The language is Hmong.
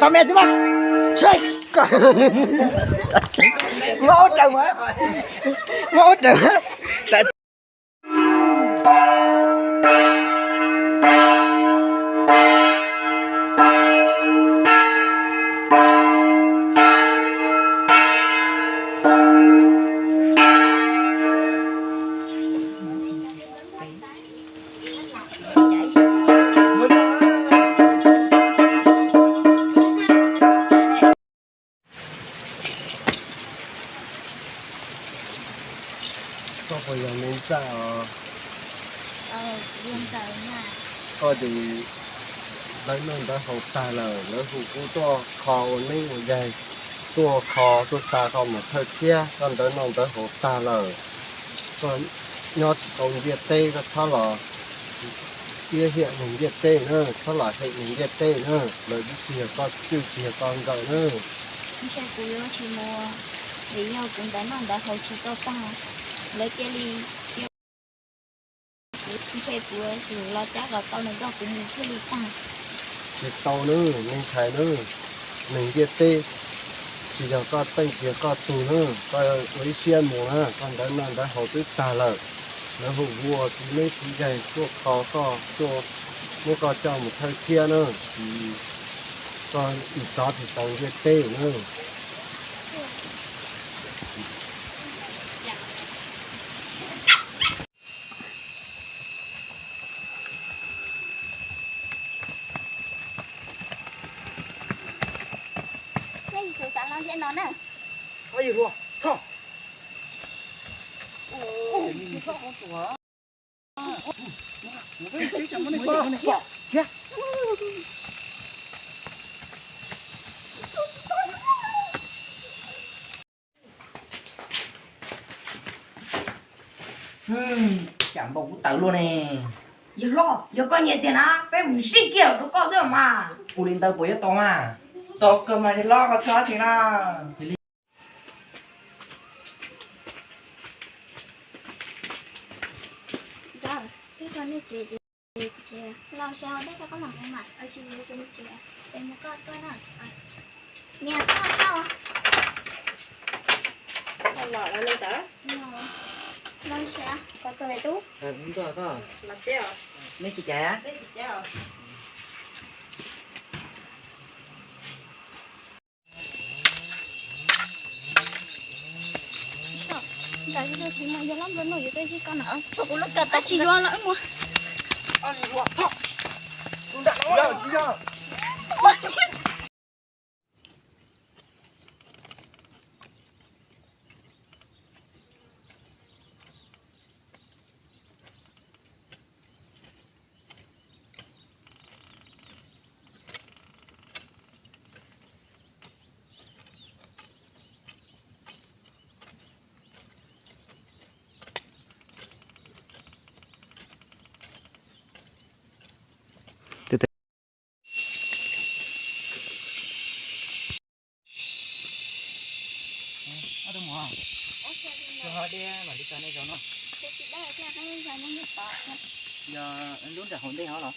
Ob me txiv mas, sai, muab ua raws mas, muab ua raws mas. Koj puas yog me ntxawm os? Koj ces ntawv noj ntawv haus tag lawm, lawv hu kuv tuaj kho ua neeb ua yaig, tuaj kho tuaj xa koj mus thawj thiab, koj ntawv noj ntawv haus tag lawm. Koj nyob tsis tau ntiaj teb, koj txhob los iab hiam neeg ntiaj teb na, txhob los hem neeg ntiaj teb na, lawv twb tsis yog koj cwj tsis yog koj nkawm na. Ntshe kuv yuav tsis mus, vim yog kuv ntawv noj ntawv haus tsis tau tag, lawv cia li, ntshe kuv yuav tsum los cab kom tau nws nrog kuv mus thiaj li tag. Tsis tau na, me ntxhais na, neeg ntiaj teb tsis yog koj teej tsis yog koj tug na, koj ua ib siab mus na, koj ntawv noj ntawv haus twb tag lawm, lawv hu kuv ua txiv neeb txiv yaig tuaj kho koj, tuaj muab koj coj mus thawj thiab na, koj tsis txhob tsis tau ntiaj teb na. Cas npaum kuv tawm luaj ne. Yawg hlob, yog koj nyiam tiag na, peb mus zij kiag rau koj xwb mas. Ua li ntawd puas yuav tau mas? Tau kawg mas yawg hlob, koj txhob txhij na. Mej tsis caiv? Nram yus tsis mus yog lab nplua nuj yus tuaj zij koj na. Tsis yuav los wb mus. Yog lub nram hauv ntej hov los?